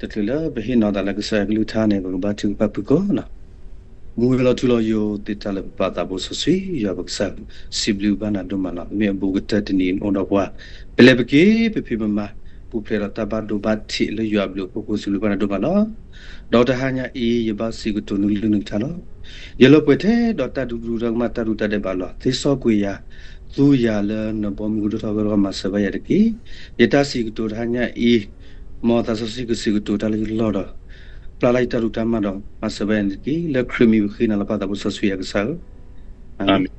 တချုးလၢပဟ့ၣ်နီၤသးလၢကစၢ်ယွၤကလုၢ်ကထါန့ၣ် ပကဘါထုကဖၣ်ဖုၣ်ကိာ်လီၤ. မူဝဲလီၤထူလီၤယိာ်သ့တၢ်လၢပပၢ်သးဘိစီဆှံယွၤပကစၢ်, စံးဘျုးဘၣ်နၤဒိၣ်မးလီၤ. မ့ၢ်အဘူးကတၢၢ်တနံၤအိၣ်ဒီးပှၤ, ပလဲၤပက့ၤ ပဖံးပမၤ, ပူၤဖျဲးဒီးတၢ်ဘၣ်ဒိဘၣ်ထံးလၢယွၤအဘျုးအဖှိၣ်အဃိ စံးဘျုးဘၣ်နၤဒိၣ်မးလီၤ. ဒီးတဟါညါအံၤ ယဘၣ်စံးကတိၤနုာ်လုၢ်နုာ်ကထါလီၤ. ယလၢပှဲၤထဲဒီးတၢ်ဒူဒူတၢ်ကမၣ်တၢ်ဒူတၢ်ဒဲးဘးလီၤ. သ့စီကွံာ်ယၤ, သူယၤလၢနဘီမုၢ်ကဒိၣ်ထီၣ်ဝဲအဂီၢ် မၤစၢၤဘၣ်ယၤတက့ၢ်. ယတၢ်စံးကတိၤတဟါညါအံၤ, မ်သးစီဆှံကစံးကတိၤတၢ်လၢယလီၢ်ဒီး, ပျၢ်လၢ်ယတၢ်ဒူတၢ်ကမၣ်ဒီး မၤစၢၤဘၣ်ယၤန့ၣ်တက့ၢ်. လၢခရံာ်မံၤပဃ့နၤလီၤ ပၢ်သးဘိစီဆှံယွၤကစၢ်ဧၢ, အၤမ့ၣ်. ဒီ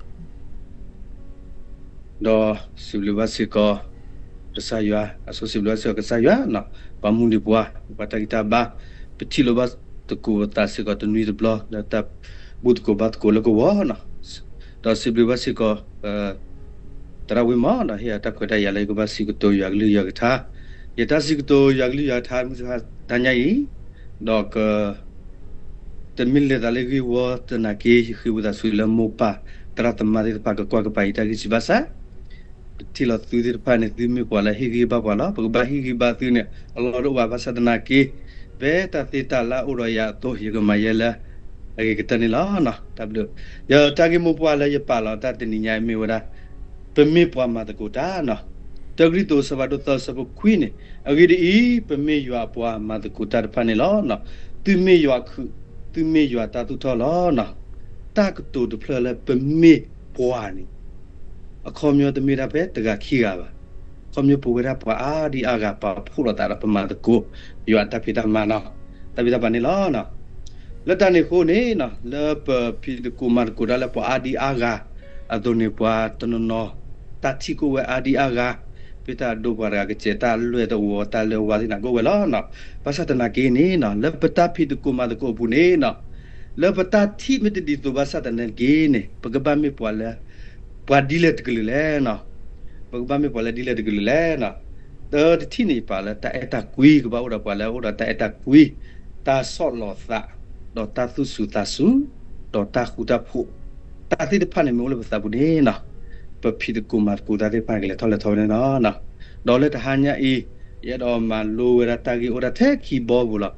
းစံးဘျုးဘၣ်စ့ၢ်ကီး ကစၢ်ယွၤ, အဆိစံးဘျုးဘၣ်စ့ၢ်ကီးကစၢ်ယွၤ, ပှၤမူဒံးပှၤ, ပှၤတၢ်ဂံၢ်တၢ်ဘါ, ပထံၣ်လိာ်ဘၣ်သကိးပသးစ့ၢ်ကီးတနွံတဘျီ လၢတၢ်ဘူၣ်သကိးဘါသကိးလၢကဝီၤ, ဒီးစံးဘျုးဘၣ်စ့ၢ်ကီး သရၣ်ဝ့မီၣ်ဒီး ဟ့ၣ်အတၢ်ခွဲးတၢ်ယာ်လၢယကဘၣ်စံးကတိၤယွၤကလုၢ်ယွၤကထါ, ယတၢ်စံးကတိၤယွၤကလုၢ်ယွၤကထါ မုၢ်တဟါညါအံၤ, ဒီးက တမ့ၢ်လဲၤသးလၢဂ့ၢ်ဝီသနာ်က့ ယဃ့ဝံသးစူၤလၢမိၢ်ပၢ်သရၣ်သမါသ့ၣ်တဖၣ်ကကွၢ်ကပၤယတၢ်ဂံၢ်စၢ်ဘါစၢ်, ပထံၣ်လီၤသုသ့ၣ်တဖၣ်န့ၣ် သုမ့ၢ်ပှၤလၢဟ့ၣ်ဂံၢ်ဘါပှၤလီၤ. ပကဘၣ်ဟ့ၣ်ဂံၢ်ဘါသုန့ၣ် အလီၢ်တအိၣ်ဘၣ် ဘၣ်ဆၣ်သနာ်က့ ဖဲတၢ်သ့တၢ်လၢအအိၣ်ဒီးယၤအသိး ယကမၤယဲလၢအဂ့ၤကတၢၢ်န့ၣ်လီၤ. တၢ်ဘျုး, ယတၢ်ဂ့ၢ်မိၢ်ပှၢ်လၢယပာ်လီၤတၢ်တနံၤညါအံၤမ့ၢ်ဝဲဒၣ် ပမ့ၢ်ပှၤမၤသကိးတၢ်လီၤ. တၢကရံၣ်သူး အဆၢဖးဒိၣ်သၢ အဆၢဖိခွံန့ၣ်, အဂ့ၢ်ဒ်အံၤ, ပမ့ၢ်ယွၤအပှၤမၤသကိးတၢ်တဖၣ်န့ၣ်လီၤ. သုမ့ၢ်ယွၤအခုး, သုမ့ၢ်ယွၤတၢ်သူၣ်ထီၣ်လီၤ. တၢ်ကတိၤတဖျၢၣ်လၢပမ့ၢ်ပှၤန့ၣ် အခီပညီတမ့ၢ်ဒၣ်ဖဲတဂၤခံဂၤဘၣ်. အခီပညီပဝဲဒၣ်ပှၤအါဒံအါဂၤ ပာ်ဖှိၣ်လိာ်သးဒီးပမၤသကိး ယွၤအတၢ်ဖံးတၢ်မၤလီၤ, တၢ်ဖံးတၢ်မၤန့ၣ်လီၤ. လၢတၢ်န့ၣ်အဃိန့ၣ်, လၢပဖံးသကိးမၤသကိးတၢ်လၢပှၤအါဒံအါဂၤအသိးန့ၣ် ပှၤတနီၤနီၤ တၢ်ထံၣ်ကအိၣ်ဝဲအါဒံအါဂၤ, ဖဲတၢ်ဒိပှၤတဂၤကစဲး တၢ်လွဲၢ်တဝီၤ တၢ်လၢဝါသ့ၣ်န့ၣ် ကအိၣ်ဝဲလီၤ. ဘၣ်ဆၣ်သနာ်က့န့ၣ် လၢပတၢ်ဖံးသကိးမၤသကိးအပူၤန့ၣ် လၢပတၢ်ထံၣ်မ့ၢ်တဒ်သိးဘၣ်ဆၣ်သနာ်က့န့ၣ် ပကဘၣ်မ့ၢ်ပှၤလၢ ပှၤဒ်လဲၣ်တကလုာ်လဲၣ်. ပကဘၣ်မ့ၢ်ပှၤလၢဒ်လဲၣ်တကလုာ်လဲၣ်. တၢ်တထံၣ်န့ၣ် ယပာ်လၢတၢ်အဲၣ်တၢ်ကွံ ကဘၣ်အိၣ်ဒီးပှၤလၢအအိၣ်ဒီးတၢ်အဲၣ်တၢ်ကွံ, တၢ်ဆီၣ်လီၤသး, ဒီးတၢ်သူၣ်စူၤသးစူၤ, ဒီးတၢ်ဃူတၢ်ဖိး, တၢ်သ့ၣ်တဖၣ်န့ၣ် မ့ၢ်အိၣ်လၢပသးပူၤန့ၣ် ပဖံးသကိးမၤသကိးတၢ်သ့ၣ်တဖၣ်န့ၣ် ကလဲၤထီၣ်လဲၤထီဝဲန့ၣ်လီၤ. ဒီးလၢတဟါညါအံၤ ယအဲၣ်ဒိးမၤလိဝဲဒၣ်တၢ်ဂ့ၢ်အိၣ်ဒၣ်ထဲခံဘီပူၤလီၤ.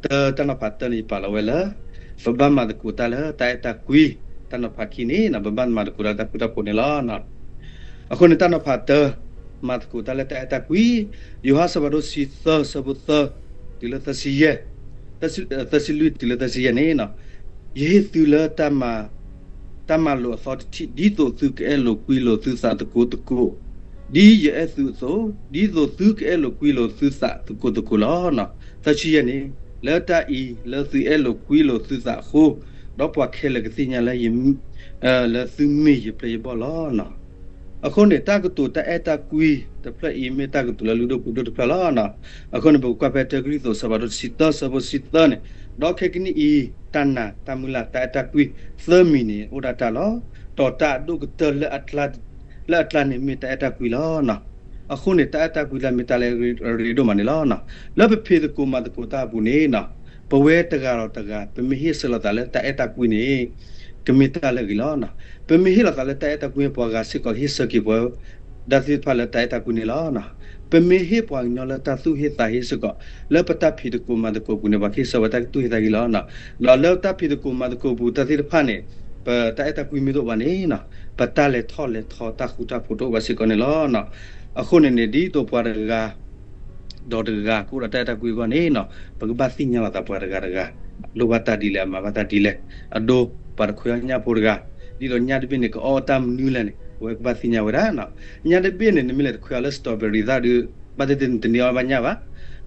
တၢ်နီၤဖးတၢန့ၣ် ယပာ်လီၤဝဲလၢ ပဘၣ်မၤသကိးတၢ်လၢတၢ်အဲၣ်တၢ်ကွံ, တၢ်နီၤဖးခံန့ၣ် ပဘၣ်မၤသကိးတၢ်လၢတၢ်ဃူတၢ်ဖိးန့ၣ်လီၤ. အဃိန့ၣ် တၢ်နီၤဖးတၢ, မၤသကိးတၢ်လၢတၢ်အဲၣ်တၢ်ကွံ, ယိၤဟၣ်အဆၢဖးဒိၣ်တဆံသၢ အဆၢဖိသၢ တုၤလၢသၢဆံယဲၢ်, သၢဆံလွံၢ်တုၤလၢသၢဆံယဲၢ်န့ၣ်, ယဟ့ၣ်သုလၢ တၢ်မၤလိာ်အသီတထံၣ် ဒ်သိးသုကအဲၣ်လိာ်ကွံလိာ်သုသးသကိးသကိး, ဒ်ယအဲၣ်သုအသိး, ဒ်သိးသုကအဲၣ်လိာ်ကွံလိာ်သုသးသကိးသကိးလီၤ. သၢဆံယဲၢ်န့ၣ်, လၢတၢ်အံၤ လၢသုအဲၣ်လိာ်ကွံလိာ်သုသးအဃိ, ဒီးပှၤခဲလၢာ်ကသ့ၣ်ညါလၢ လၢသုမ့ၢ်ယပျဲၢ်ယဘီၣ်လီၤ. အဃိန့ၣ် တၢ်ကတိၤတၢ်အဲၣ်တၢ်ကွံတဖျၢၣ်အံၤ မ့ၢ်တၢ်ကတိၤလၢလုၢ်ဒိၣ်ပှ့ၤဒိၣ်တဖျၢၣ်လီၤ. အဃိန့ၣ် ပကကွၢ်ဖဲတၢကရံၣ်သူး အဆၢဖးဒိၣ်တဆံသၢ အဆၢဖိတဆံသၢန့ၣ်, ဒီးခဲကနံၣ်အံၤ တၢ်နာ်တၢ်မုၢ်လၢ် တၢ်အဲၣ်တၢ်ကွံသၢမံၤန့ၣ် အိၣ်ဒၣ်တၢ်လီၤ. ဒီးတၢ်အဒိၣ်ကတၢၢ်လၢအကျါန့ၣ် မ့ၢ်တၢ်အဲၣ်တၢ်ကွံလီၤ. အဃိန့ၣ် တၢ်အဲၣ်တၢ်ကွံလၢမ့ၢ်တၢ်လၢအရ့ဒိၣ်မးန့ၣ်လီၤ. လၢပဖံးသကိးမၤသကိးတၢ်အပူၤန့ၣ်, ပဝဲတဂၤဒီးတဂၤ ပမ့ၢ်ဟ့ၣ်ဆၢလီၤသးလၢတၢ်အဲၣ်တၢ်ကွံန့ၣ် ကမ့ၢ်တၢ်လၢအဂ့ၤလီၤ. ပမ့ၢ်ဟ့ၣ်လီၤသးလၢတၢ်အဲၣ်တၢ်ကွံ ပှၤဂၤစ့ၢ်ကီးကဟ့ၣ်ဆၢက့ၤပှၤ တၢ်သ့ၣ်တဖၣ်လၢတၢ်အဲၣ်တၢ်ကွံန့ၣ်လီၤ. ပမ့ၢ်ဟ့ၣ်ပှၤကညီလၢတၢ်သူၣ်ဟ့သးဟ့စ့ၢ်ကီး, လၢပတၢ်ဖံးသကိးမၤသကိးအပူၤန့ၣ် ပှၤကဟ့ၣ်ဆၢဝဲတၢ်သူၣ်ဟ့သးဟ့လီၤ. ဒီးလၢတၢ်ဖံးသကိးမၤသကိးအပူၤ တၢ်သ့ၣ်တဖၣ်န့ၣ် ပတၢ်အဲၣ်တၢ်ကွံမ့ၢ်တအိၣ်ဘၣ်န့ၣ်, ပတၢ်လဲၤထီၣ်လဲၤထီတၢ်ဃူတၢ်ဖိးတအိၣ်ဘၣ်စ့ၢ်ကီးန့ၣ်လီၤ. အဃိန့ၣ်န့ၣ် ဒ်သိးပှၤတဂၤ ဒီးတဂၤကအိၣ်ဒီးတၢ်အဲၣ်တၢ်ကွံအဂီၢ်န့ၣ်, ပကဘၣ်သ့ၣ်ညါလိာ်သးပှၤတဂၤတဂၤ, လိၣ်ဘၣ်တၢ်ဒ်လဲၣ် အမၤဘၣ်တၢ်ဒ်လဲၣ်, အဒိ ပှၤတခွဲးအီၣ်ညၣ်ဖိတဂၤ, ဒ်သိးညၣ်တဘ့ၣ်န့ၣ် ကအီၣ်တၢ်မနုၤလဲၣ်န့ၣ် ပဝဲကဘၣ်သ့ၣ်ညါဝဲဒၣ်. ညၣ်တဘ့ၣ်န့ၣ် နမ့ၢ်လဲၤတခွဲးအီၣ်လၢ strawberry သၣ်ဒီး ဘၣ်သ့ၣ်သ့ၣ်နတန့ၢ်အီၣ်ဘၣ်ညၣ်ဘၣ်.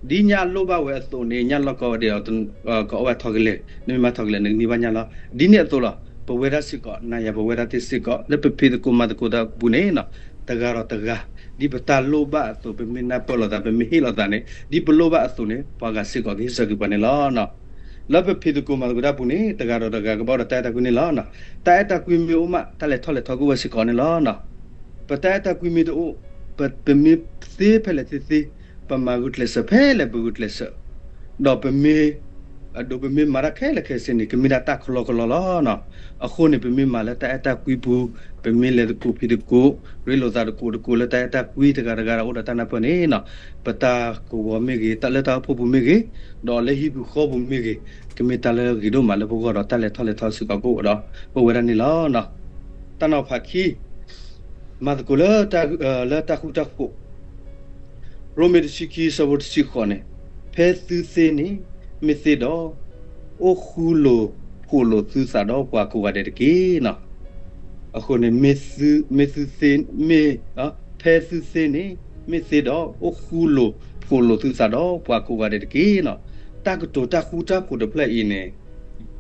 ဒ်ညၣ်လိၣ်ဘၣ်ဝဲအသိးန့ၣ် ညၣ်လီၢ်ကီဝဲဒၣ်ဒီး ကအီၣ်ဘၣ်ထီကလဲာ်, နမ့ၢ်မၤထီကလဲာ် နကန့ၢ်ဘၣ်ညၣ်လီၤ. ဒ်န့ၣ်အသိးလီၤ. ပဝဲဒၣ်စ့ၢ်ကီး နၤယၤပဝဲဒၣ်သ့ၣ်စ့ၢ်ကီး လၢပဖံးသကိးမၤသကိးတၢ်အပူၤန့ၣ်, တဂၤဒီးတဂၤ ဒ်ပတၢ်လိၣ်ဘၣ်အသိး ပမ့ၢ်နၢ်ပၢၢ်လိာ်သး ပမ့ၢ်ဟ့ၣ်လိာ်သးန့ၣ် ဒ်ပလိၣ်ဘၣ်အသိးန့ၣ် ပှၤဂၤစ့ၢ်ကီးကဟ့ၣ်ဆၢက့ၤပှၤန့ၣ်လီၤ. လၢပဖံးသကိးမၤသကိးတၢ်အပူၤန့ၣ် တဂၤဒီးတဂၤကဘၣ်အိၣ်ဒီးတၢ်အဲၣ်တၢ်ကွံန့ၣ်လီၤ. တၢ်အဲၣ်တၢ်ကွံမ့ၢ်အိၣ်မး တၢ်လဲၤထီၣ်လဲၤထီကအိၣ်ဝဲစ့ၢ်ကီးန့ၣ်လီၤ. ပတၢ်အဲၣ်တၢ်ကွံမ့ၢ်တအိၣ်, ပမ့ၢ်သ့ဖဲလဲၣ်သ့သ့, ပမၤဂုာ်ကျဲးစၢးဖဲလဲၣ်ပဂုာ်ကျဲးစၢး, ဒီးပမ့ၢ် အဒိ ပမ့ၢ်မၤတၢ်ခဲလၢာ်ခဲဆ့န့ၣ် ကမ့ၢ်ဒၣ်တၢ်ကလီကလီလီၤနီၤ. အဃိန့ၣ် ပမ့ၢ်မၤလၢတၢ်အဲၣ်တၢ်ကွံပူၤ, ပမ့ၢ်လဲၤသကိးဖံးသကိး, ရ့လိာ်သးသကိးတကိးလၢတၢ်အဲၣ်တၢ်ကွံတဂၤတဂၤဒီးအိၣ်ဒီးတၢ်နၢ်ပၢၢ်န့ၣ်နီၤ, ပတၢ်ကဝီၤမ့ၢ်ဂ့ၤ, တၢ်လၢတၢ်အိၣ်ဖှိၣ်ပူၤမ့ၢ်ဂ့ၤ, ဒီးလၢဟံၣ်ပူၤဃီပူၤမ့ၢ်ဂ့ၤ, ကမ့ၢ်တၢ်လၢအဂ့ၤဒိၣ်မးလၢပဂီၢ်ဒီးတၢ်လဲၤထီၣ်လဲၤထီစ့ၢ်ကီးကအိၣ်ဒီး အိၣ်ဝဲဒၣ်န့ၣ်လီၤ. တၢ်နီၤဖးခံ မၤသကိးလၢ လၢတၢ်ဃူတၢ်ဖိး, ရိမ့ၤတဆံခံဆၢဖိတဆံဃိးန့ၣ်, ဖဲသုသ့န့ၣ် မ့ၢ်သ့ဒီး, အိၣ်ဃူလိာ်ဖိးလိာ်သုသးဒီးပှၤကိးဂၤဒဲးတက့ၢ်နီၤ. အဃိန့ၣ် မ့ၢ်သုသ့, မ့ၢ်, ဖဲသုသ့န့ၣ် မ့ၢ်သ့ဒီး အိၣ်ဃူလိာ်ဖိးလိာ်သုသးဒီးပှၤကိးဂၤဒဲးတက့ၢ်နီၤ. တၢ်ကတိၤတၢ်ဃူတၢ်ဖိးတဖျၢၣ်အံၤန့ၣ်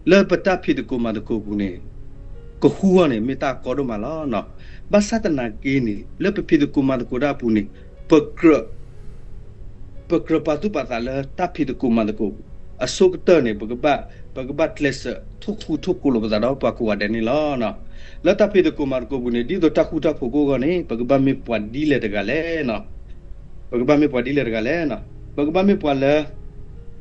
လၢပတၢ်ဖံးသကိးမၤသကိးပူၤန့ၣ် ကဃူအီၤန့ၣ် မ့ၢ်တၢ်ကီဒိၣ်မးလီၤနီၤ. ဘၣ်ဆၣ်သနာ်က့န့ၣ် လၢပဖံးသကိးမၤသကိးတၢ်အပူၤန့ၣ် ပကြၢး ပကြၢးပာ်သူၣ်ပာ်သးလၢတၢ်ဖံးသကိးမၤသကိးပူၤ, အဆိကတၢၢ်န့ၣ် ပကဘၣ်ကျဲးစၢးထိၣ်ဃူထိၣ်ဖိးလိာ်ပသးဒီးပှၤကိးဂၤဒဲးန့ၣ်လီၤ. လၢတၢ်ဖံးသကိးမၤသကိးပူၤန့ၣ် ဒ်သိးတၢ်ဃူတၢ်ဖိးကအိၣ်အဂီၢ်န့ၣ် ပကဘၣ်မ့ၢ်ပှၤဒ်လဲၣ်တဂၤလဲၣ်နီၤ. ပကဘၣ်မ့ၢ်ပှၤဒ်လဲၣ်တဂၤလဲၣ်နီၤ. ပကဘၣ်မ့ၢ်ပှၤလၢ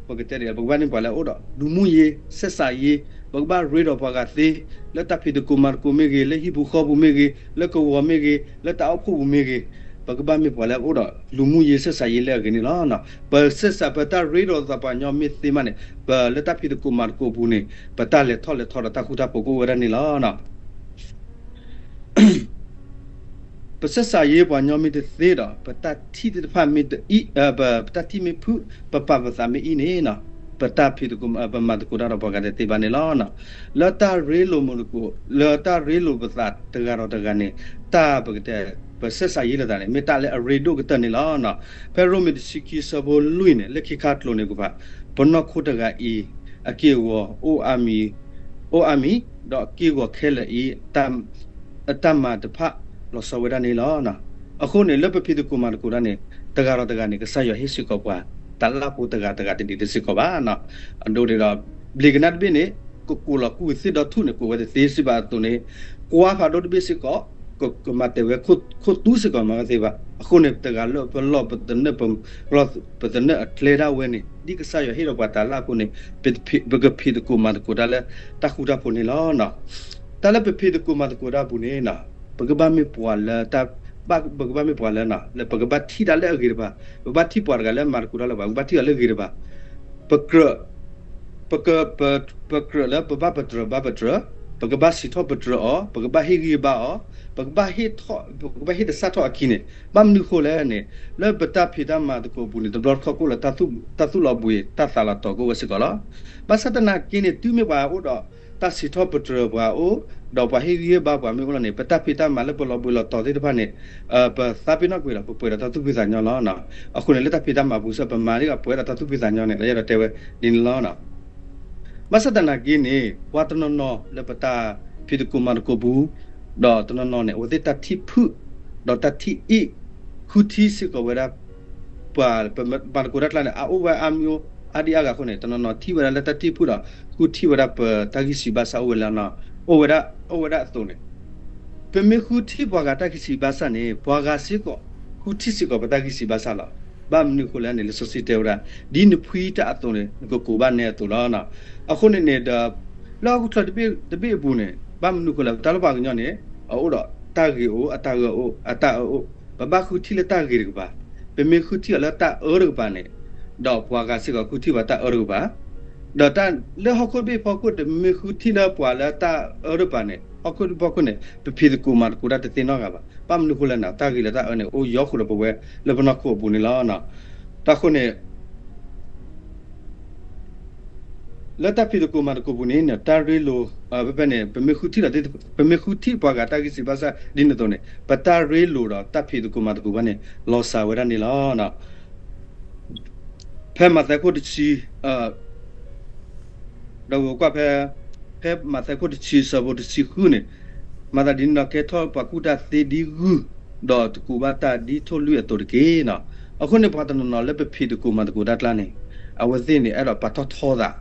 ပကတဲဒ်လဲၣ်, ပကဘၣ်မ့ၢ်ပှၤလၢအအိၣ်ဒီး လူမှုရေး ဆက်ဆံရေး, ပကဘၣ်ရ့ဒီးပှၤဂၤသ့, လၢတၢ်ဖံးသကိးမၤသကိးမ့ၢ်ဂ့ၤ, လၢဟံၣ်ပူၤဃီပူၤမ့ၢ်ဂ့ၤ, လၢကဝီၤမ့ၢ်ဂ့ၤ, လၢတၢ်အိၣ်ဖှိၣ်ပူၤမ့ၢ်ဂ့ၤ, ပကဘၣ်မ့ၢ်ပှၤလၢအအိၣ်ဒီး လူမှုရေး ဆက်ဆံရေး လၢအဂ့ၤန့ၣ်လီၤ. ပဆက်ဆံ ပတၢ်ရ့ဒီးသးပှၤကညီမ့ၢ်သ့မးန့ၣ် ပလၢတၢ်ဖံးသကိးမၤသကိးပူၤန့ၣ် ပတၢ်လဲၤထီၣ်လဲၤထီဒီးတၢ်ဃူတၢ်ဖိးကအိၣ်ဝဲဒၣ်န့ၣ်လီၤ. ပဆက်ဆံရေးပှၤကညီမ့ၢ်တသ့ဒီး ပတၢ်ထံၣ်သ့ၣ်တဖၣ်မ့ၢ်တအံၣ်, ပတၢ်ထံၣ်မ့ၢ်ဖုၣ်, ပပာ်ပသးမ့ၢ်အံၣ်န့ၣ်နီၤ, ပတၢ်ဖံးသကိး ပမၤသကိးတၢ်ဒီးပှၤဂၤတသ့ဘၣ်န့ၣ်လီၤ. လၢတၢ်ရ့လိာ်မုာ်သကိး, လၢတၢ်ရ့လိာ်ပသးတဂၤဒီးတဂၤန့ၣ် တၢ်ပကတဲ ပဆက်ဆံရေးလိာ်သးန့ၣ် မ့ၢ်တၢ်လၢအရ့ဒိၣ်ကတၢၢ်န့ၣ်လီၤ. ဖဲရိမ့ၤတဆံခံဆၢဖိလွံၢ်န့ၣ် လၢခံခါကျိၤန့ၣ်ကပၤ ပနီၢ်ခိတဂၤအံၤ အက့ၢ်အဂီၤ အိၣ်အါမံၤ, အိၣ်အါမံၤ, ဒီးအက့ၢ်အဂီၤခဲလၢာ်အံၤ အတၢ်မၤတဖၣ်လီၤဆီဝဲဒၣ်န့ၣ်လီၤ. အဃိန့ၣ် လၢပဖံးသကိးမၤသကိးတၢ်န့ၣ် တဂၤဒီးတဂၤန့ၣ် ကစၢ်ယွၤဟ့ၣ်စ့ၢ်ကီးပှၤ တၢ်လၢ်ဖိတဂၤတဂၤတဒ်တစ့ၢ်ကီးဘၣ်. အဒိဒ်ဒီး ဘျ့းကနၣ်တဘ့ၣ်န့ၣ် ကကိးလီၤကူၣ်သ့ၣ်ဒီထူၣ်န့ၣ် ကိးဝဲတသ့စံးဘၣ်အသိးန့ၣ် ကွၢ်ဖးဒိၣ်တဘ့ၣ်စ့ၢ်ကီး ကမၤတဲာ်ဝဲခိၣ်သူစ့ၢ်ကီးမၤဝဲသ့ဘၣ်. အဃိန့ၣ် တဂၤလၢပလီၢ်ပသနၢၣ်ပလီၢ်ပသနၢၣ်အကျဲဒၣ်ဝဲန့ၣ် ဒ်ကစၢ်ယွၤဟ့ၣ်ဒီးပှၤတၢ်လၢ်အဃိန့ၣ် ပကဖံးသကိးမၤသကိးတၢ်လၢတၢ်ဃူတၢ်ဖိးန့ၣ်လီၤ. တၢ်လၢပဖံးသကိးမၤသကိးတၢ်အပူၤန့ၣ် ပကဘၣ်မ့ၢ်ပှၤလၢ ပကဘၣ်မ့ၢ်ပှၤလၢ လၢပကဘၣ်ထံၣ်တၢ်လၢအဂ့ၤတဖၣ်, ပဘၣ်ထံၣ်ပှၤတဂၤလၢမၤသကိးတၢ်လၢပှၤ ပဘၣ်ထံၣ်အီၤလၢအဂ့ၤတဖၣ်, ပကြၢး ပကြၢးလၢပဘၣ်ပတြၢၤဘၣ်ပတြၢၤ, ပကဘၣ်စံးထီၣ်ပတြၢၤအီၤ, ပကဘၣ်ဟ့ၣ်ဂံၢ်ဟ့ၣ်ဘါအီၤ, ပကဘၣ်ဟ့ၣ်ထီၣ်, ပကဘၣ်ဟ့ၣ်တစၢ်ထီၣ်အခံန့ၣ် ဘၣ်မနုၤဃိလဲၣ်န့ၣ် လၢပတၢ်ဖံးတၢ်မၤသကိးအပူၤန့ၣ် တဘျီတခီၣ်ကအိၣ်လၢတၢ်သူၣ်လီၤဘှံး တၢ်သးလီၤတီၤကအိၣ်ဝဲစ့ၢ်ကီးလီၤ. ဘၣ်ဆၣ်သနာ်က့န့ၣ် တုၤမ့ၢ်ပှၤအိၣ်ဒီး တၢ်စံးထီၣ်ပတြၢၤပှၤအိၣ်, ဒီးပှၤဟ့ၣ်ဂံၢ်ဟ့ၣ်ဘါပှၤမ့ၢ်အိၣ်လီၤန့ၣ် ပတၢ်ဖံးတၢ်မၤလၢပလီၤဘှံးလီၤတီၤသ့ၣ်တဖၣ်န့ၣ် ပသးပ့ၤနီၣ်ကွံာ်ဒီး ပပှဲၤဒီးတၢ်သူၣ်ဖှံသးညီလီၤ. အဃိန့ၣ် လၢတၢ်ဖံးတၢ်မၤပူၤစ့ၢ် ပမၤန့ၢ်ကပှဲၤဒီးတၢ်သူၣ်ဖှံသးညီန့ၣ် လၢယအဲၣ်ဒိးတဲဝဲဒ်န့ၣ်လီၤ. ဘၣ်ဆၣ်သနာ်က့န့ၣ် ပှၤတနီၤနီၤလၢပတၢ်ဖံးသကိးမၤသကိးပူၤ ဒီးတနီၤနီၤန့ၣ် အဝဲသ့ၣ်တၢ်ထံၣ်ဖုၣ် ဒီးတၢ်ထံၣ်အ့ၣ် ဃုထံၣ်စ့ၢ်ကီးဝဲဒၣ် ပှၤမၤသကိးတၢ်ကျါန့ၣ် အအိၣ်ဝဲအါမံၤအိၣ်အါဒံအါဂၤအဃိန့ၣ် တနီၤနီၤထံၣ်ဝဲဒၣ်လၢတၢ်ထံၣ်ဖုၣ်ဒီး ဃုထံၣ်ဝဲဒၣ်ပတၢ်ဂံၢ်စၢ်ဘါစၢ်အိၣ်ဝဲလၢ အိၣ်ဝဲဒၣ်, အိၣ်ဝဲဒၣ်အသိးန့ၣ် ပမ့ၢ်ဃုထံၣ်ပှၤဂၤတၢ်ဂံၢ်စၢ်ဘါစၢ်န့ၣ် ပှၤဂၤစ့ၢ်ကီး ဃုထံၣ်စ့ၢ်ကီးပတၢ်ဂံၢ်စၢ်ဘါစၢ်လီၤ. ဘၣ်မနုၤဃိလဲၣ်န့ၣ် လံာ်စီဆှံတဲဝဲဒၣ် ဒ်နဖှံတၢ်အသိးန့ၣ် နကကိးဘၣ်နဲအသိးလီၤ. အဃိန့ၣ်န့ၣ်ဒီး လၢဟီၣ်ခိၣ်ချၢတဘ့ၣ်တဘ့ၣ်အပူၤန့ၣ် ဘၣ်မနုၤဃိလဲၣ် တၢ်လၢပှၤကညီန့ၣ် အအိၣ်ဒီးတၢ်ဂ့ၤအိၣ် အတၢ်အၢအိၣ် အတၢ်အၢအိၣ် ပဘၣ်ဃုထံၣ်လၢတၢ်ဂ့ၤတကပၤ, ပမ့ၢ်ဃုထံၣ်အီၤလၢတၢ်အၢတကပၤန့ၣ် ဒီးပှၤဂၤစ့ၢ်ကီးဃုထံၣ်ပှၤတၢ်အၢတကပၤ ဒီးတၢ်လၢဟီၣ်ခိၣ်တဘ့ၣ်ဖီခိၣ် တမ့ၢ်ဃုထံၣ်လၢပှၤလၢတၢ်အၢတကပၤန့ၣ် ဟီၣ်ခိၣ်တဘ့ၣ်ဖီခိၣ်န့ၣ် ပဖံးသကိးမၤသကိးတၢ်တသ့နီတဂၤဘၣ်. ဘၣ်မနုၤဃိလဲၣ်န့ၣ် တၢ်ဂ့ၤလၢတၢ်အၢန့ၣ် အိၣ်ယီဃုာ်ဒီးပဝဲလၢပနီၢ်ခိအပူၤန့ၣ်လီၤ. တၢ်ဃိန့ၣ် လၢတၢ်ဖံးသကိးမၤသကိးပူၤန့ၣ် တၢ်ရ့လိာ် ဖဲဖဲန့ၣ် ပမ့ၢ်ဃုထံၣ်လီၤ ပမ့ၢ်ဃုထံၣ်ပှၤဂၤတၢ်ဂံၢ်စၢ်ဘါစၢ်ဒ်န့ၣ်အသိးန့ၣ် ပတၢ်ရ့လိာ်ဒီးတၢ်ဖံးသကိးမၤသကိးဘၣ်န့ၣ် လီၤစှၤဝဲဒၣ်န့ၣ်လီၤ. ဖဲမးသဲခိၣ်တဆံ ဒီးဝဲကွၢ်ဖဲ ဖဲမးသဲခိၣ်တဆံဆၢဖိတဆံဃုန့ၣ် မၤသးဒ်န့ၣ်ဒီး ကဲထီၣ်ပှၤကူၣ်တၢ်သ့ဒ်ဂုၢ် ဒီးတကူးဘၣ်တၢ်ဒ်ထိၣ်လွံၢ်အသိးတက့ၢ်နီၤ. အဃိန့ၣ် ပှၤတနီၤနီၤလၢပဖံးသကိးမၤသကိးတၢ်ကျါန့ၣ် အဝဲသ့ၣ်န့ၣ် အဲၣ်ဒိးပာ်ထီၣ်ထီသး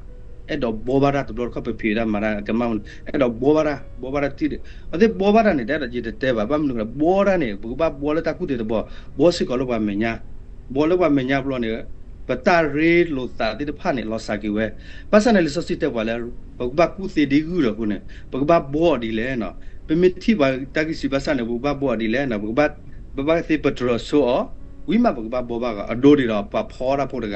အဲၣ်ဒိးဘှီဘၣ်တၢ်တဘျီတခီၣ် ပဖံးဝဲဒၣ်မၤတၢ်ကမၣ်မနုၤ အဲၣ်ဒိးဘှီဘၣ်တၢ် ဘှီဘၣ်တၢ်တံၢ်ဒီး အဝဲသ့ၣ်ဘှီဘၣ်တၢ်န့ၣ် တအဲၣ်ဒိးယတတဲဘၣ် ဘၣ်မနုၤဃိလဲၣ် ဘှီတၢ်န့ၣ် ပကဘၣ်ဘှီလၢတၢ်ကူၣ်သ့တဘျီ ဘှီစ့ၢ်ကီးလၢပှၤမဲာ်ညါ ဘှီလၢပှၤမဲာ်ညါဘျီန့ၣ် ပတၢ်ရ့လိာ်သးသ့ၣ်တဖၣ်န့ၣ် လီၤစှၤက့ၤဝဲ. ဘၣ်ဆၣ်န့ၣ် လံာ်စီဆှံတဲပှၤလၢ ပကဘၣ်ကူၣ်သ့ဒ်ဂုၢ်ဒီးအဃိန့ၣ် ပကဘၣ်ဘှီအီၤဒ်လဲၣ်နီၤ. ပမ့ၢ်ထံၣ်ပှၤတၢ်ဂံၢ်စၢ်ဘါစၢ်န့ၣ် ပကဘၣ်ဘှီအီၤဒ်လဲၣ်နီၤ. ပကဘၣ် ပဘၣ်သ့ပတြၢၤဆိအီၤ ဝံၤမးပကဘၣ်ဘှီဘၣ်အီၤ. အဒိဒ်ဒီး ပှၤဖီတၢ်ဖိတဂၤ,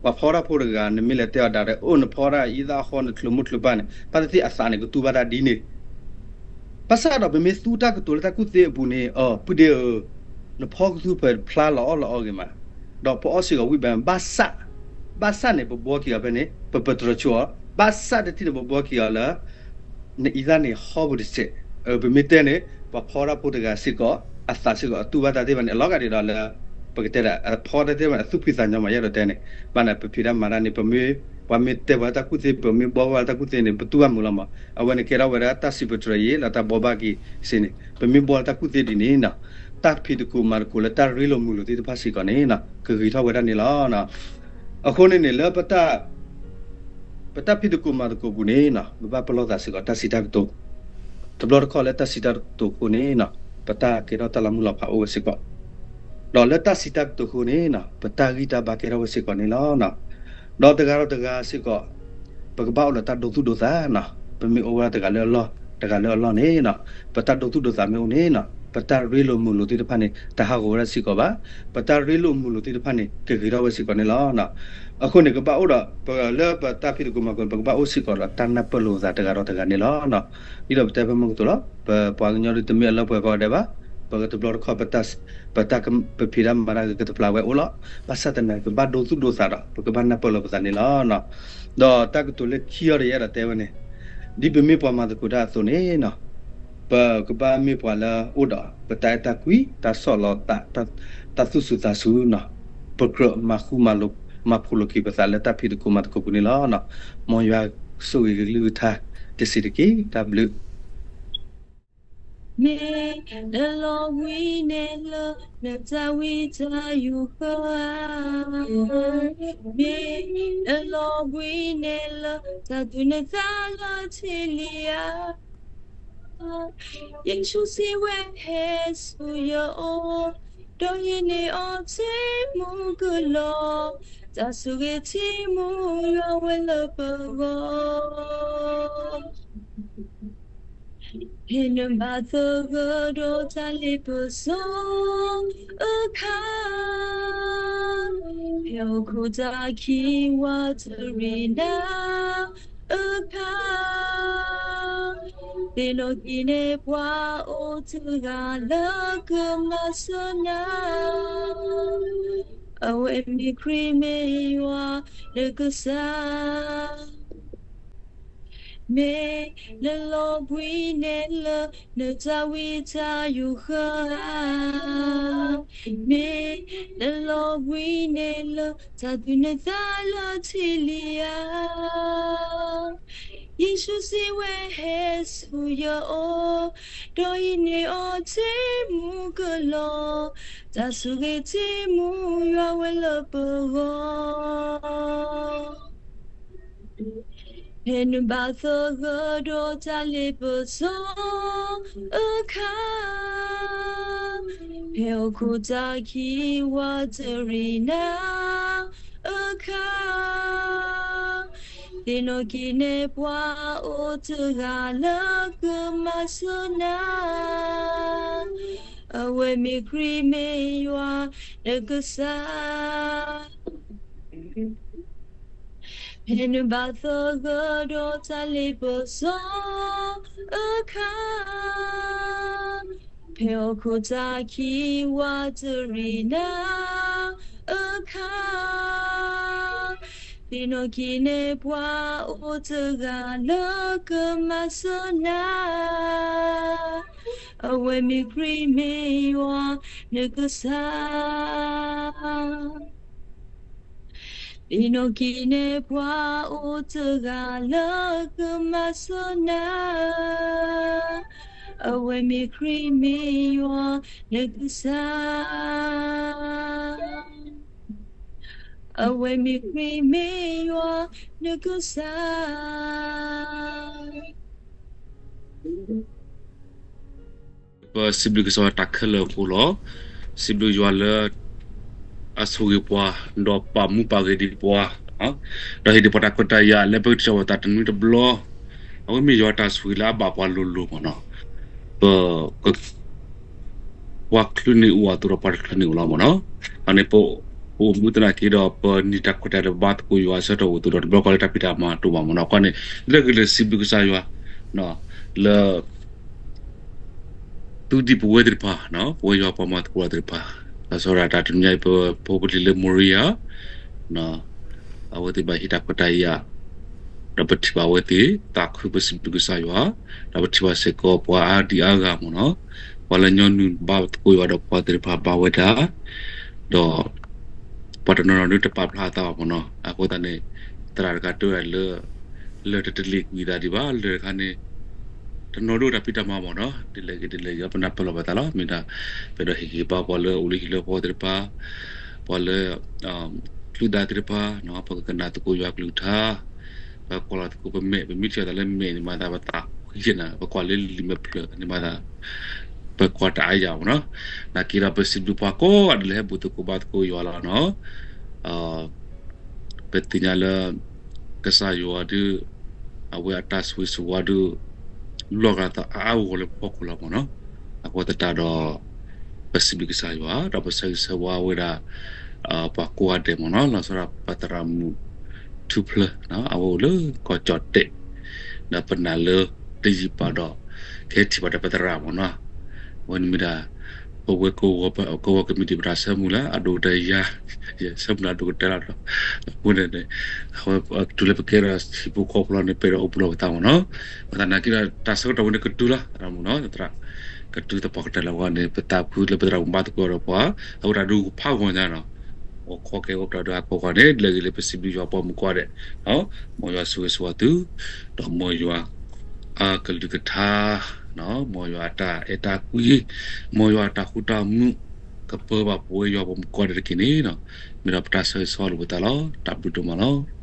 ပှၤဖီတၢ်ဖိတဂၤ နမ့ၢ်လဲၤတဲအီၤဒၣ်ဒီး အိၣ်နဖီတၢ်အံသၣ်အဃီ နချုးမုၢ်ချုးပၢ်န့ၣ် ဘၣ်သ့ၣ်သ့ၣ်အသးန့ၣ် ကတူၢ်ဘၣ်တၢ်ဒ်န့ၣ် ဘၣ်ဆၣ်ဒီးပမ့ၢ်သူတၢ်ကတိၤလၢတၢ်ကူၣ်သ့အပူၤန့ၣ် အပုၢ်ဒ့ဧၢ, နဖီကသူဖဲးဖျါလီၤအီၣ်လီၤအီဂ့ၤမး, ဒီးပအီၣ်စ့ၢ်ကီးဝံၣ်ဘဲ ဘၣ်ဆၣ်, ဘၣ်ဆၣ်န့ၣ် ပဘှီက့ၤအီၤဖဲန့ၣ် ပပတြၢၤဆိအီၤ, ဘၣ်ဆၣ်တထံၣ်န့ၣ် ပဘှီက့ၤအီၤလၢ နအံသၣ်န့ၣ်ဟီပူၤတစဲး. ပမ့ၢ်တဲန့ၣ် ပှၤဖီတၢ်ဖိတဂၤစ့ၢ်ကီး အသးစ့ၢ်ကီး အတူၢ်ဘၣ်တၢ်သ့ၣ်တဖၣ်န့ၣ် အလီၤဂာ်ဒ်ဒီးလၢ ပကတဲဒၣ် အဖီတၢ်သ့ၣ်တဖၣ်န့ၣ် အသူၣ်ဖှံသးညီမး ယအဲၣ်ဒိးတဲန့ၣ်, ဘၣ်န့ၣ် ပဖံးတၢ်မၤတၢ်န့ၣ် ပမ့ၢ်, ပှၤမ့ၢ်တဲပှၤလၢတၢ်ကူၣ်သ့ ပမ့ၢ်ဘှီပှၤလၢတၢ်ကူၣ်သ့န့ၣ် ပတူၢ်ဘၣ်မုာ်လီၤမး. အဝဲန့ၣ်ကဲထီၣ်ဝဲဒၣ်တၢ်စံးပတြၢၤအံၤ လၢတၢ်ဘှီဘၣ်က့ၤစ့ၢ်န့ၣ် ပမ့ၢ်ဘှီလၢတၢ်ကူၣ်သ့ဒ်န့ၣ်နီၤ, တၢ်ဖံးသကိးမၤသကိးလၢတၢ်ရ့လိာ်မုာ်လိာ်သ့ၣ်တဖၣ်စ့ၢ်ကီးန့ၣ်နီၤ ကဂ့ၤထီၣ်ဝဲဒၣ်န့ၣ်လီၤ. အဃိန့ၣ်န့ၣ် လၢ ပတၢ်ဖံးသကိးမၤသကိးပူၤန့ၣ်နီၤ ပဘၣ်ပလီၢ်သးစ့ၢ်ကီးတၢ်စံးတၢ်ကတိၤ, တဘျီတခီၣ်လၢတၢ်စံးတၢ်ကတိၤအဃိန့ၣ်နီၤ ပတၢ်ကဲထီၣ်တၢ်လီၤမုၢ်လီၤဖးအိၣ်ဝဲစ့ၢ်ကီး, ဒီးလၢတၢ်စံးတၢ်ကတိၤအဃိန့ၣ်နီၤ ပတၢ်ဂံၢ်တၢ်ဘါကဲထီၣ်ဝဲစ့ၢ်ကီးန့ၣ်လီၤ. ဒီးတဂၤဒီးတဂၤစ့ၢ်ကီး ပကဘၣ်အိၣ်ဒီးတၢ်ဒိသူၣ်ဒိသးနီၤ, ပမ့ၢ်အိၣ်ဝဲဒၣ်တဂၤလၢအလီၢ် တဂၤလၢအလီၢ်န့ၣ်နီၤ ပတၢ်ဒိသူၣ်ဒိသးမ့ၢ်အိၣ်န့ၣ်နီၤ ပတၢ်ရ့လိာ်မုာ်လိာ်သ့ၣ်တဖၣ်န့ၣ် တဟးဂီၤဝဲဒၣ်စ့ၢ်ကီးဘၣ်. ပတၢ်ရ့လိာ်မုာ်လိာ်သ့ၣ်တဖၣ်န့ၣ် ကဂ့ၤထီၣ်ဝဲစ့ၢ်ကီးန့ၣ်လီၤ. အဃိန့ၣ် ကဘၣ်အိၣ်ဒီး ပလၢပတၢ်ဖံးသကိးမၤသကိး ပကဘၣ်အိၣ်စ့ၢ်ကီးဒီးတၢ်နၢ်ပၢၢ်လိာ်သးတဂၤဒီးတဂၤန့ၣ်လီၤ. ဒ်သိးပတဲဖဲမုၢ်ကတိၤလီၤ ပပှၤကညီဒ်တမ့ၢ်အလၢပှဲၤကိးဂၤဒဲးဘၣ်, ပကတဘျီတခီၣ် ပတၢ် ပဖံးတၢ်မၤတၢ်ကတဖျါဝဲအိၣ်လီၤ. ဘၣ်ဆၣ်သနာ်က့ ပဘၣ်ဒိသူၣ်ဒိသးဒီး ပကဘၣ်နၢ်ပၢၢ်လိာ်ပသးန့ၣ်လီၤ. ဒီးတၢ်ကတိၤလၢခံအီၤဒီးယအဲၣ်ဒိးတဲဝဲန့ၣ်, ဒ်ပမ့ၢ်ပှၤမၤသကိးတၢ်အသိးန့ၣ်နီၤ ပကဘၣ်မ့ၢ်ပှၤလၢအိၣ်ဒီး ပတၢ်အဲၣ်တၢ်ကွံ တၢ်ဆီၣ်လီၤသး တၢ်သူၣ်စူၤသးစူၤနီၤ, ပကြၢးမၤဃူမၤဖိးလိာ်က့ၤပသးလၢတၢ်ဖံးသကိးမၤသကိးပူၤန့ၣ်လီၤ. မ်ယွၤဆိၣ်ဂ့ၤကလုၢ်ကထါတစဲးတက့ၢ်. တၢ်ဘျုး မ့ၢ်နလီၤဘှံးနဲၣ်လၢ နတၢ်ဝံတၢ်ယိးဃၢၤဧါ, မ့ၢ်နလီၤဘှံးနဲၣ်လၢ တၢ်ဒုးနသးလၢထံလံဧါ, ယ့ၣ်ၡူးစံးဝဲဟဲဆူယအိၣ်, ဒီးယန့ၢ်အီၤထံမူကလီၤ, တၢ်ဆိၣ်ဂ့ၤထံမူယွၤဝဲလၢပဂီၢ် ဖဲနဘၣ်သဂၢၢ်ဒီးတၢ်လ့ပစီအခါ, ဖဲဟီၣ်ခိၣ်တၢ်ခံဝးတရံးနၤအခါ, သ့ၣ်နီၣ်က့ၤန့ၢ်ပှၤအိၣ်တဂၤလၢကမၤစၢၤနၤ, အဝဲမ့ၢ်ခရံာ်မ့ၢ်ယွၤနကစၢ် မ့ၢ်နလီၤဘှံးနဲၣ်လၢ နတၢ်ဝံတၢ်ယိးဃၢၤဧါ, မ့ၢ်နလီၤဘှံးနဲၣ်လၢ တၢ်ဒုးနသးလၢထံလံဧါ, ယ့ၣ်ၡူးစံးဝဲဟဲဆူယအိၣ်, ဒီးယန့ၢ်အီၤထံမူကလီၤ, တၢ်ဆိၣ်ဂ့ၤထံမူယွၤဝဲလၢပဂီၢ် ဖဲနဘၣ်သဂၢၢ်ဒီးတၢ်လ့ပစီအခါ, ဖဲဟီၣ်ခိၣ်တၢ်ခံဝးတရံးနၤအခါ, သ့ၣ်နီၣ်က့ၤန့ၢ်ပှၤအိၣ်တဂၤလၢကမၤစၢၤနၤ, အဝဲမ့ၢ်ခရံာ်မ့ၢ်ယွၤနကစၢ် ဖဲနဘၣ်သဂၢၢ်ဒီးတၢ်လ့ပစီအခါ, ဖဲဟီၣ်ခိၣ်တၢ်ခံဝးတရံးနၤအခါ, သ့ၣ်နီၣ်က့ၤန့ၢ်ပှၤအိၣ်တဂၤလၢကမၤစၢၤနၤ, အဝဲမ့ၢ်ခရံာ်မ့ၢ်ယွၤနကစၢ် သ့ၣ်နီၣ်က့ၤန့ၢ်ပှၤအိၣ်တဂၤလၢကမၤစၢၤနၤ, အဝဲမ့ၢ်ခရံာ်မ့ၢ်ယွၤနကစၢ်, အဝဲမ့ၢ်ခရံာ်မ့ၢ်ယွၤနကစၢ် ပစံးဘျုးကစၢ်ယွၤတၢ်ခဲလၢာ်အဃိလီၤ. စံးဘျုးယွၤလၢ အ ပာ်ဆိၣ်ဂ့ၤပှၤ, ဒီးပာ်မူပာ်ဂ့ၤဒံးပှၤ, ဒီးဟ့ၣ်ဒံးပှၤတၢ်ခွဲးတၢ်ယာ်လၢပကထံၣ်ဘၣ်သးတနွံတဘျီ, အဝဲမ့ၢ်ယွၤတၢ်ဆိၣ်ဂ့ၤလၢအဘၣ်ပှၤလိၤလိၤမ့ၢ်နီၤ, ပ ပှၤချုးန့ၢ်အိၣ်အသိးဒီးပှၤတချုးန့ၢ်အိၣ်လီၤမ့ၢ်နီၤ, အန့ၣ်ပ ပအိၣ်မူသနာ်က့ဒီး ပန့ၢ်တၢ်ခွဲးတၢ်ယာ်လၢပဘါသကိးယွၤအဆၢကတီၢ်အိၣ်အသိးဒီး တဘျီဃီလၢတၢ်ဖံးတၢ်မၤတအိၣ်ဘၣ်မ့ၢ်နီၤ, အဃိန့ၣ် လၢကလဲၤစံးဘျုးကစၢ်ယွၤ လၢ သုဒံးပဝဲသ့ၣ်တဖၣ်, ပဝဲယွၤပှၤမၤသကိးတၢ်သ့ၣ်တဖၣ်, လီၤဆီဒၣ်တၢ်တနံၤအံၤ ပဖိပလံၤလၢ Montreal အဝဲသ့ၣ်ဘၣ်ဟ့ၣ်တၢ်ခွဲးတၢ်ယာ်, ဒီးပထံၣ်ဘၣ်အဝဲသ့ၣ် သးခုပစံးဘျုးကစၢ်ယွၤ, ဒီးပထံၣ်ဘၣ်စ့ၢ်ကီးပှၤအါဒံအါဂၤမ့ၢ်နီၤ, ပှၤလၢညီနုၢ်ဘါသကိးယွၤဒီးပှၤသ့ၣ်တဖၣ်ဘၣ်ဝဲဒၣ်, ဒီး ပှၤတနီၤနီၤဒုးတပာ်ဖျါအသးဘၣ်မ့ၢ်နီၤ, အဃိသတးန့ၣ် သရၣ်တဂၤတဲဝဲဒၣ်လၢ လၢၢ်တတလ့ၤကွံာ်သးဒံးဘၣ်, လၢၢ်တခါန့ၣ် တနီၤဒိၣ်တၢ်ဖံးတၢ်မၤမ့ၢ်နီၤ, ဒ်လဲၣ်ဂ့ၤဒ်လဲၣ်ဂ့ၤ ပနၢ်ပၢၢ်လီၤပသးလီၤ, မ့ၢ်ဒၣ် ပအဲၣ်ဒိးဟ့ၣ်ဂံၢ်ဘါပှၤလၢအိၣ်လၢဟံၣ်လၢဃီသ့ၣ်တဖၣ်, ပှၤလၢ ချုးသးသ့ၣ်တဖၣ်, ပကကနၣ်သကိးယွၤကလုၢ်ကထါ, ပကွၢ်လီၤသကိးပမဲာ်, ပမ့ၢ်ထံၣ်အသးလၢမဲာ်န့ၣ်မၤသးပသးဃံယဲၢ်နၤ, ပကွၢ်လၢလံာ်မဲာ်ဖျၢၣ်န့ၣ်မၤသး ပကွၢ်တအါယၤမ့ၢ်နီၤ, နာ်က့ဒီးပစံးဘျုးပှၤကိးဂၤဒဲးလၢဟဲဘူၣ်သကိးဘါသကိးယွၤလီၤနီၤ, ပသ့ၣ်ညါလၢ ကစၢ်ယွၤဒုး အဝဲအတၢ်ဆိၣ်ဂ့ၤဆိၣ်ဝါဒုး လီၤဂာ်သးအါအါဂီၢ်ဂီၢ်လၢပဖီခိၣ်လီၤမ့ၢ်နီၤ, အဃိသတးဒီး ပစံးဘျုးကစၢ်ယွၤ ဒီးပဆၢဂ့ၤဆၢဝါဝဲဒၣ် ပှၤကိးဂၤဒဲးမ့ၢ်နီၤ, လီၤဆီဒၣ်ပသရၣ်မုၣ်ထူဖျၢၣ် အဝဲအိၣ်လၢကီၢ်ကၠီၣ်တဲၣ်, ဒီးပနာ်လၢတယံာ်ပာ်ဒီး ကဟဲထံၣ်ဘၣ်ဒီးပသရၣ်မ့ၢ်နီၤ, အဝဲန့ၣ်မ့ၢ်ဒၣ် ပဝဲကဝီၤကမံးတံာ်ပတၢ်ဆၢမုၢ်လၢအဒိၣ်ကတၢၢ်ယၤ, ယဆၢမုၢ်လၢအဒိၣ်ကတၢၢ်လီၤဒီး အဃိန့ၣ်န့ၣ် အဝဲတုၤလၢပကဲဒီးဟံၣ်ဖိဃီဖိလီၤန့ၣ် ပအဲၣ်ဒိးအိၣ်ဘူးလီၤပသးမ့ၢ်နီၤ, ပသးနာ်က့ဒီး တၢ်ဆၢကတီၢ်ဝဲန့ၣ်ကတုၤလီၤ သရၣ်မုၣ်နီၤ, သရၣ် ကတုၤသပှၢ်ကတၢၢ်လၢအဂီၢ်န့ၣ် ပသးဖုလၢပသရၣ်မုၣ်ဘါသကိးဒီးပှၤ အဝဲဒၣ်ဒုးဖးဂီၤညါနီၤ, အိၣ်ခိးကဲအိၣ်ကျီၢ်ဒုးဟးကိးဂီၤန့ၣ် လၢဂ့ၤလၢပစံးဘျုးယွၤပှၤမုၣ်ကိးဂၤဒဲး, မ်ယွၤဆိၣ်ဂ့ၤဆိၣ်ဝါသု, ဒီးမ်ယွၤ အကလုၢ်ကထါ, မ်ယွၤအတၢ်အဲၣ်တၢ်ကွံ, မ်ယွၤအတၢ်ဃူတၢ်မုာ်, ကပၢဘၣ်ပဝဲယွၤပှၤမုၣ်ကိးဂၤဒဲးတက့ၢ်န့ၣ်, မ့ၢ်ဒီးပတၢ်ဆၢဂ့ၤဆၢဝါလိာ်ပသးလီၤ, တၢ်ဘျုးဒိၣ်မးလီၤ.